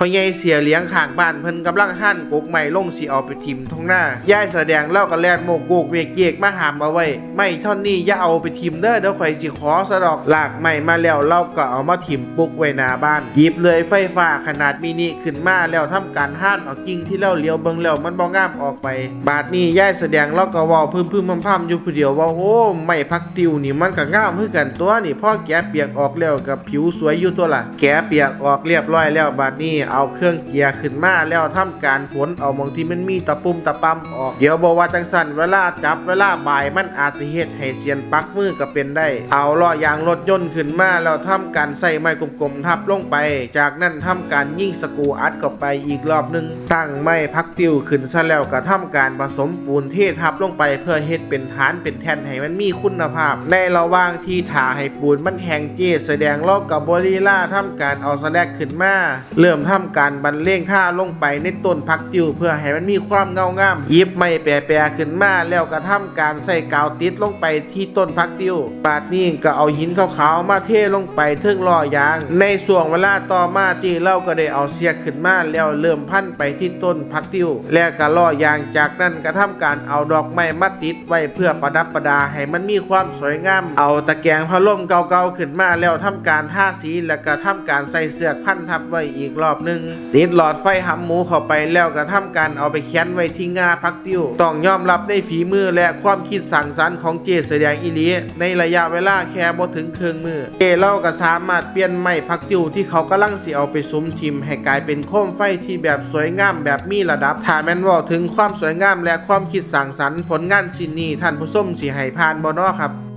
ພໍ່ໃຫຍ່ເສຍຫຼຽງຂ້າງບ້ານເພິ່ນກຳລັງຮານກົກໄມ້ລົງຊິເອົາໄປຖິ້ມທົ່ງນາ. ຍາຍສະແດງລາວກໍແລ່ນໂມກໂກກເວກເຢກມາຫ້າມເອົາໄວ້. ໄມ້ທ່ອນນີ້ຢ່າເອົາໄປຖິ້ມເດີ ດຽວຂ້ອຍຊິຂໍສະດອກ. ລາກໄມ້ມາແລ້ວ ລາວກໍເອົາມາຖິ້ມປຸກໄວ້ໜ້າບ້ານ. ຫຍິບເລື່ອຍໄຟຟ້າຂະໜາດມິນິຂຶ້ນມາແລ້ວທຳການຮານເອົາກິ່ງທີ່ລາວຫຼຽວເບິ່ງແລ້ວມັນບໍ່ງາມອອກໄປ. ບາດນີ້ຍາຍສະແດງລາວກໍເວົ້າພຶມໆພຳໆຢູ່ຜູ້ດຽວວ່າ ໂອ້ ໄມ້ຜັກຕິ້ວນີ້ມັນກໍງາມຄືກັນຕົວະນີ້ ພໍແກະເປືອກອອກແລ້ວກໍຜິວສວຍຢູ່ຕົວະລະ. ແກະເປືອກອອກລຽບຮ້ອຍແລ້ວ ບາດນີ້ເອົາເຄື່ອງເຈຍຂຶ້ນມາແລ້ວທຳການຝົນເອົາໝ່ອງທີ່ມັນມີຕະປຸ່ມຕະປຳອອກ. ດຽວບໍ່ວ່າຈັ່ງຊັ້ນ ເວລາຈັບເວລາບາຍ ມັນອາດຈະເຮັດໃຫ້ສຽນປັກມືກໍເປັນໄດ້. ເອົາລໍ້ຢາງລົດຍົນຂຶ້ນມາແລ້ວທຳການໃຊ້ໄມ້ກົມໆທັບລົງໄປ. ຈາກນັ້ນທຳການຍິງສະກູອັດເຂົ້າໄປອີກລອບໜຶ່ງ. ຕັ້ງໄມ້ຜັກຕິ້ວຂຶ້ນຊະແລ້ວກໍທຳການປະສົມປູນເທທັບລົງໄປ ເພື່ອເຮັດເປັນຖານເປັນແທ່ນໃຫ້ມັນມີຄຸນນະພາບ. ໃນລະຫວ່າງທີ່ຖ້າໃຫ້ປູນມັນແຫ້ງ ເຈ້ສະແດງລາວກໍບໍ່ລີລາ ທຳການເອົາສະແລັກຂຶ້ນມາ ເລີ່ມທຳການບັນເລງທາລົງໄປໃນຕົ້ນຜັກຕິ້ວ ເພື່ອໃຫ້ມັນມີຄວາມເງົາງາມ. ຫຍິບໄມ້ແປໆຂຶ້ນມາແລ້ວກໍທຳການໃສ່ກາວຕິດລົງໄປທີ່ຕົ້ນຜັກຕິ້ວ. ບາດນີ້ກໍເອົາຫີນຂາວໆມາເທລົງໄປເທິງລໍ້ຢາງ. ໃນຊ່ວງເວລາຕໍ່ມາ ເຈ້ລາວກໍໄດ້ເອົາເຊືອກຂຶ້ນມາແລ້ວເລີ່ມພັນໄປທີ່ຕົ້ນຜັກຕິ້ວ ແລະກໍລໍ້ຢາງ. ຈາກນັ້ນກໍທຳການເອົາດອກໄມ້ມາຕິດໄວ້ເພື່ອປະດັບປະດາໃຫ້ມັນມີຄວາມສວຍງາມ. ເອົາຕະແກງພັດລົມເກົ່າໆຂຶ້ນມາແລ້ວທຳການທາສີ ແລະກໍທຳການໃສ່ເຊືອກພັນທັບໄວ້ອີກລອບໜຶ່ງ. ຕິດຫຼອດໄຟຫຳໝູເຂົ້າໄປແລ້ວກໍທຳການເອົາໄປແຂວນໄວ້ທີ່ງ່າຜັກ ຕິວ ຕ້ອງຍອມຮັບໃນຝີມື ແລະ ຄວາມຄິດສ້າງສັນຂອງເຈ້ສະແດງອີ່ຫຼີ. ໃນໄລຍະເວລາແຄ່ບໍ່ເຖິງເຄິ່ງມື້ ເຈ້ລາວກໍສາມາດປ່ຽນໄມ້ຜັກຕິວທີ່ເຂົາກຳລັງຊິເອົາໄປສຸມຖິ້ມ ໃຫ້ກາຍເປັນໂຄມໄຟທີ່ແບບສວຍງາມ ແບບມີລະດັບ. ຖ້າແມ່ນເວົ້າເຖິງຄວາມສວຍງາມ ແລະ ຄວາມຄິດສ້າງສັນ, ຜົນງານຊິ້ນນີ້ທ່ານຜູ້ຊົມຊິໃຫ້ຜ່ານບໍ່ນໍຄັບ?